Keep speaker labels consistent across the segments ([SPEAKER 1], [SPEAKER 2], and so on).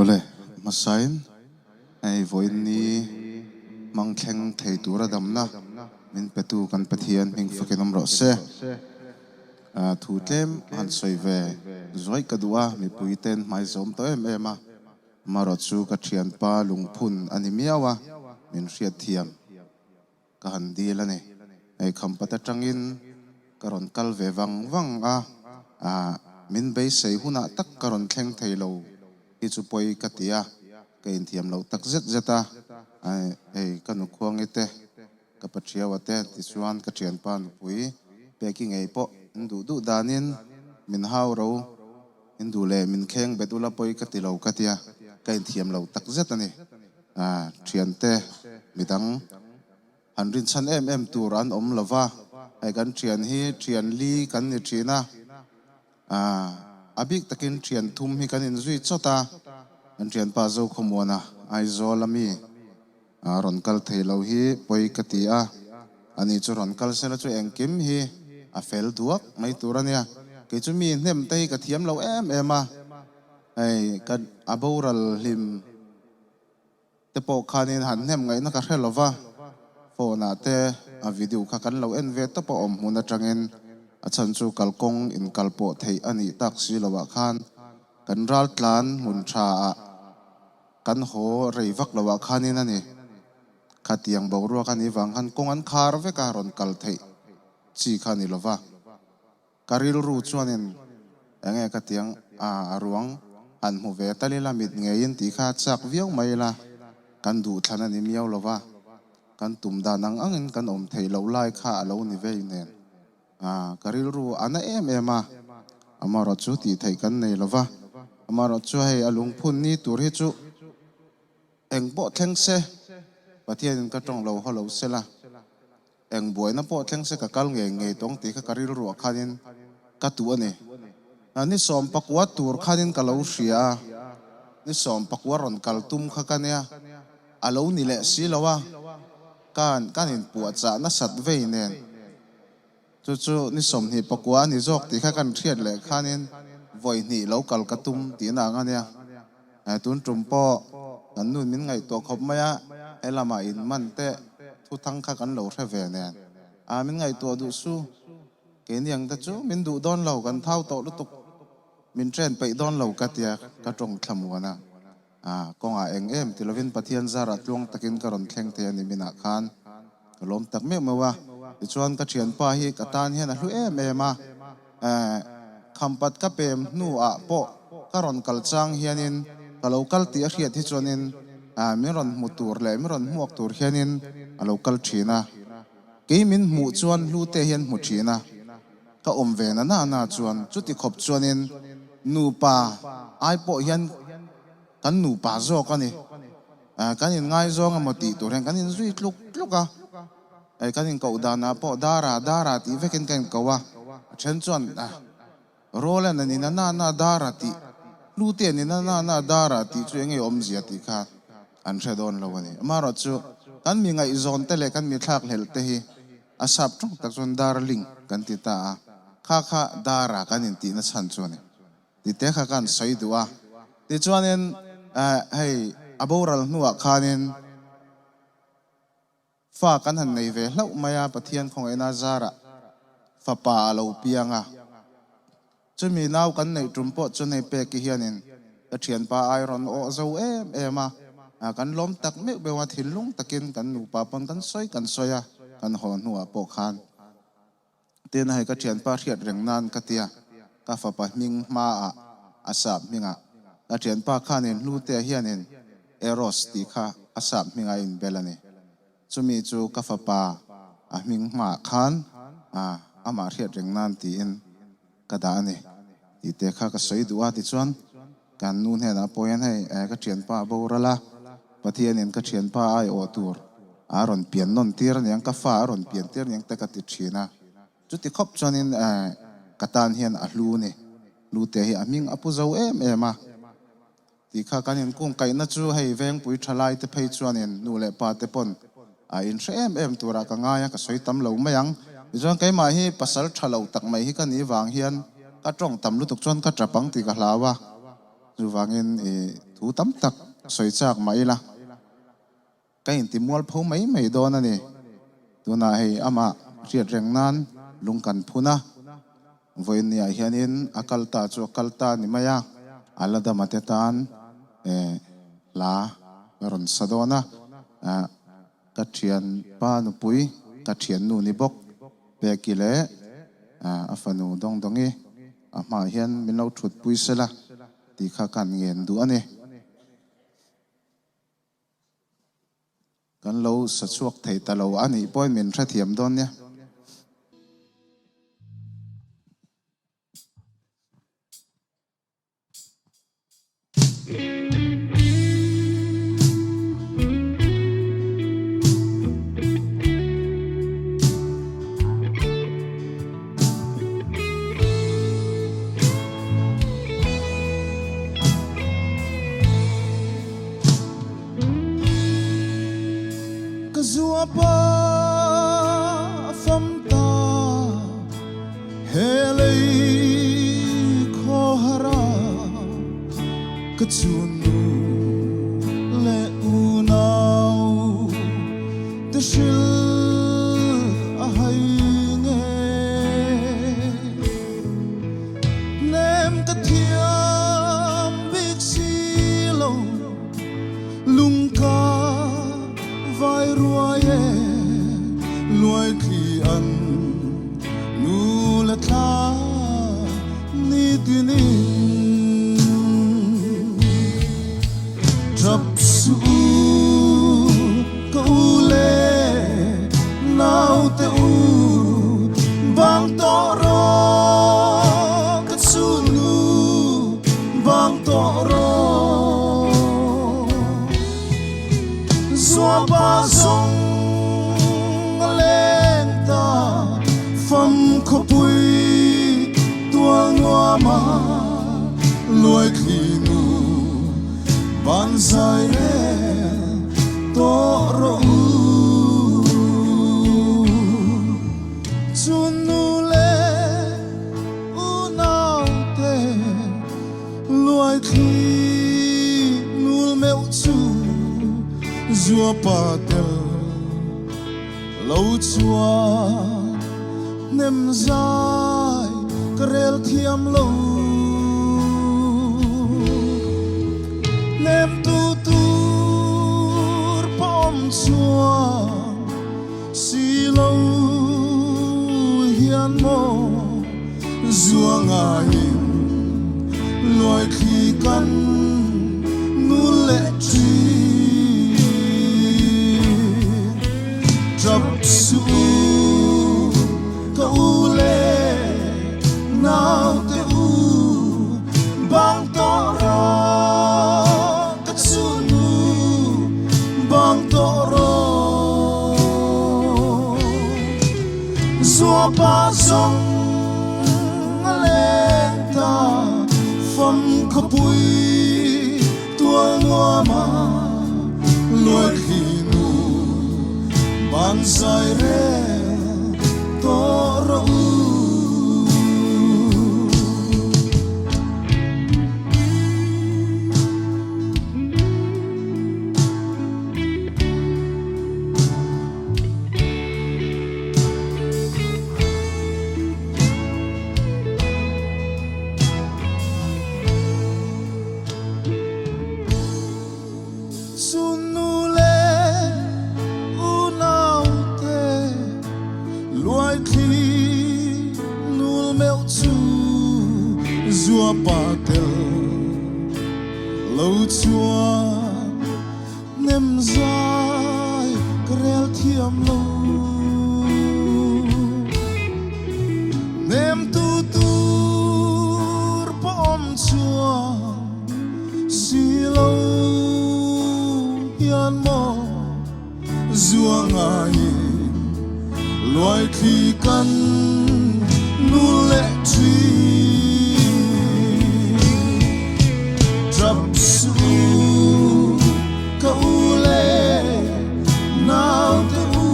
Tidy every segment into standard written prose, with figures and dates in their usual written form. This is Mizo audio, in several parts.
[SPEAKER 1] Awle, hmasain hei vawiin ni hmang thleng thei tura damna min petu kan Pathian hming fakin awm rawh se. Thu tlem han sawi ve zuai ka duh a, mipui ten hmai zawm tawh em em a, marawh chu ka thianpa lungphun a ni miau a, min hriatthiam. Ka han dil a ni. Hei khampat atangin ka rawn kal ve vang vang a, ah min beisei hunah tak ka rawn thleng thei lo hi chu pawi ka ti a, ka inthiam loh tak zet zet a, hei ka nukhuangi te, ka pathiaua te tichuan ka thianpa nupui peki ngei pawh in duh duh danin min hau ro, in duh leh min kheng bet ula pawi ka ti lo ka tia, ka inthiam lo tak zet a ni. Thiante midang han rinchhan em em tur an awm lo va, hei kan thian hi thian li kan ni thin a, a bik takin thian thum hi kan inzui chawt a, kan thianpa Zokhawmuana Aizawl ami rawn kal thei lo hi pawi ka ti a, ani chu rawn kal sela chu engkim hi a fel duak mai tur a nia, kei chu mi hnem te hi ka thiam lo em em a, hei ka a boral hlim. Te pawh khanin han hnem ngaihna ka hre lo va, phone ah te a video kha kan lo en ve tawp a awm hmun atangin a chhan chu kalkawng inkal pawh theih a nih tak si lo ah khan kan ral tlan hmun tha ah kan haw rei vak lo ah khanin a ni. Khatiang boruak a nih vang khan kawng an khar vek a rawn kal theih chi kha a ni lo va. Ka rilru chuanin enge ka tiang a ruang han hmu ve tal ila mit ngeiin tih kha chak viau mai ila kan duhthlan a ni miau lo va, kan tum dan ang angin kan awm theih loh lai kha a lo ni vei nen a ka rilru a na em em a, amarawh chu tih theih kan nei lo va, amarawh chu hei a lungphun ni tur hi chu eng pawh thleng se Pathianin ka tawng lo haw lo sela. Eng buaina pawh thleng se ka kal ngei ngei tawng tih kha ka rilruah khanin ka tuh a ni. Ni 14 tur khanin ka lo hria a, ni 14 rawn kal tum kha ka nia, a lo ni leh si lo a, kan kan inpuahchah nasat vei nen chu chu ni 29 a ni zawk tih kha kan hriat leh khanin vawi hnih lo kal ka tum tihna ang a nia. Tun tum pawh kan nun min ngaihtuah khawp mai a, he lamah in man teh thu thang kha kan lo hre ve nen. A min ngaihtuah duh su, keini ang te chu min duh dawn lo, kan thau tawh lutuk, min train peih dawn lo ka tia ka tawng thlamuan a. A kawngah eng em ti lovin Pathian zarah tluang takin ka rawn thleng thei a ni minah khan ka lawm tak meuh meuh a. Tichuan ka thianpa hi ka tan hian a hlu em em a. Khampat ka pem hnuah pawh ka rawn kal chang hianin ka lo kal tih a hriat hi chuanin min rawn hmu tur leh min rawn hmuak tur hianin a lo kal thin a. Kei min hmuh chuan hlute hian hmu thin a, ka awm ve na na na chuan chuti khawp chuanin nupa ai pawh hian kan nupa zawk a ni. Kan inngaizawng emaw tih tur hian kan inzui tluk tluk a. Hei kan inkoh danah pawh Dara, Dara tih vekin ka inko a, a then chuan Roland a nina na na Dara tih, Hlute a nina na na Dara tih chu enge awmzia tih kha an hre dawn lo a ni. Amaherawh chu kan mi ngaihzawn te leh kan mi thlakhlelh te hi a sap tawng tak chuan darling kan ti ta a, kha kha Dara kan intihna chhan chu a ni. Tite kha kan sawi duh a. Tichuanin hei a boral hnuah khanin, Fa kan han nei ve hlauh mai a, Pathian khawngaihna zarah fapa a lo piang a. Chumi nau kan neih tum pawh chu nei peki hianin ka thianpa ai rawn awh zo em em a, kan lawm tak meuh meuh a, thinlung takin kan nupa pawn kan sawi kan sawi a, kan haw hnuah pawh khan. Tin, hei ka thianpa hriat reng nan ka tia, ka fapa hming hmaah a sap hmingah ka thianpa khanin Hlutea hianin Eros tih kha a sap hmingah a inbel a ni. Chumi chu ka fapa a hming hmaah khan amah hriat reng nan tiin ka dah a ni tih te kha ka sawi duh a. Tichuan, kan nu hnenah pawh hian hei ka thianpa a boral a, Pathianin ka thianpa a aiawh tur a rawn pian nawn tir aniang, ka fa a rawn pian tir aniang te ka ti thin a. Chuti khawp chuanin ka tan hian a hlu ni. Hlute hi a hming a pu zo em em a. Tih kha kan inkungkaihna chu hei vengpui thalai te phei chuanin nu leh pa te pawn a inhre em em turah ka ngai a, ka sawi tam lo mai ang. Tichuan keimah hi pasal tha lo tak mai hi ka nih vang hian ka tawng tam lutuk chuan ka tap ang tih ka hlau a. Chuvangin i thu tam tak sawi chak mah ila, ka inti mualpho mai mai dawn a ni. Tunah hei amah hriat reng nan lung kan phun a, vawiinniah hianin a kal ta chu a kal ta ni mai a, a la dama te tan hla ka rawn sa dawn a. Ka thian pa nupui, ka thian nu ni bawk, Peki leh a fanu Dawngdawngi a hmaah hian min lo thutpui sela tih kha kan ngen duh a ni. Kan lo sa chhuak thei ta lo a nih pawhin min hrethiam dawn nia. Ka zuapa a fam ta he lei khawhar ah ka chunnu le unau te hril a hai nge. Nem ka thiam bik si lo lungka vai ruai e luaithli an nu le thla nitin in ṭap suh u ka u le naute u bang tawh rawh ka chunnu bang tawh rawh zuapa zong a leng ta fam khawpui tual nuam ah luaithli nu banzai rel tawh rawh u. Chun nu le unau te luaithli nul meuh chu zuapa tel lo chuan hnem zai ka rel thiam lo. Hnemtu tur pawm chuan si lo hian maw zuangaiin luaithli kan nul leh ṭhin. Ṭap suh u ka u le naute u bang tawh rawh ka chunnu bang tawh rawh zuapa zawng a leng ta fam khawpui tual nuama luaithli nu banzai rel tawh rawh u. Chunnu le unaute luaithli nul meuh chu zuapa tel lo chuan nem zai ka rel thiam lo. Nem tu tur pawh awm chuan si lo hian maw zuangaiin luaithli kan nul leh thin. Ṭap suh u ka u le naute u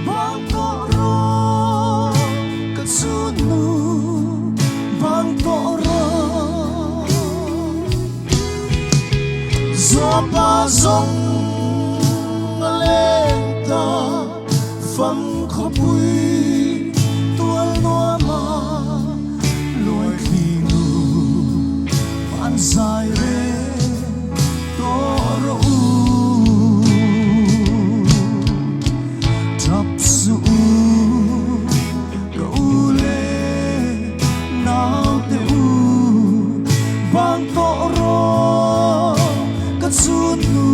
[SPEAKER 1] bang tawh rawh ka chunnu bang tawh rawh. Zuapa zawng a leng ta fam khawpui tual nuama luai thli nu van zai reng tawh rawh u. Tap suh u ka u le naute u bang tawh rawh ka chhunnu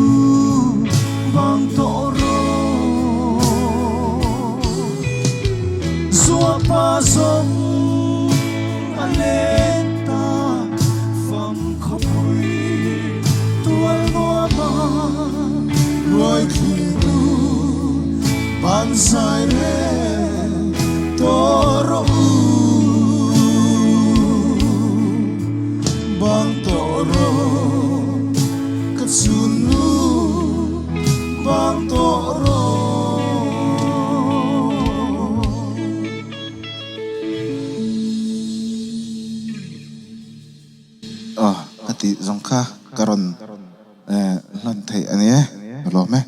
[SPEAKER 1] bang tawh rawh Zuapa zawng a let ta fam khawpui tual nuama ruai thli nu ban zai reng tawh rawh u bang tawh rawh ka chhun nu bang tawh rawh. Aw ka tih zawng kha ka rawn hlan theih a ni e, ka lawm e.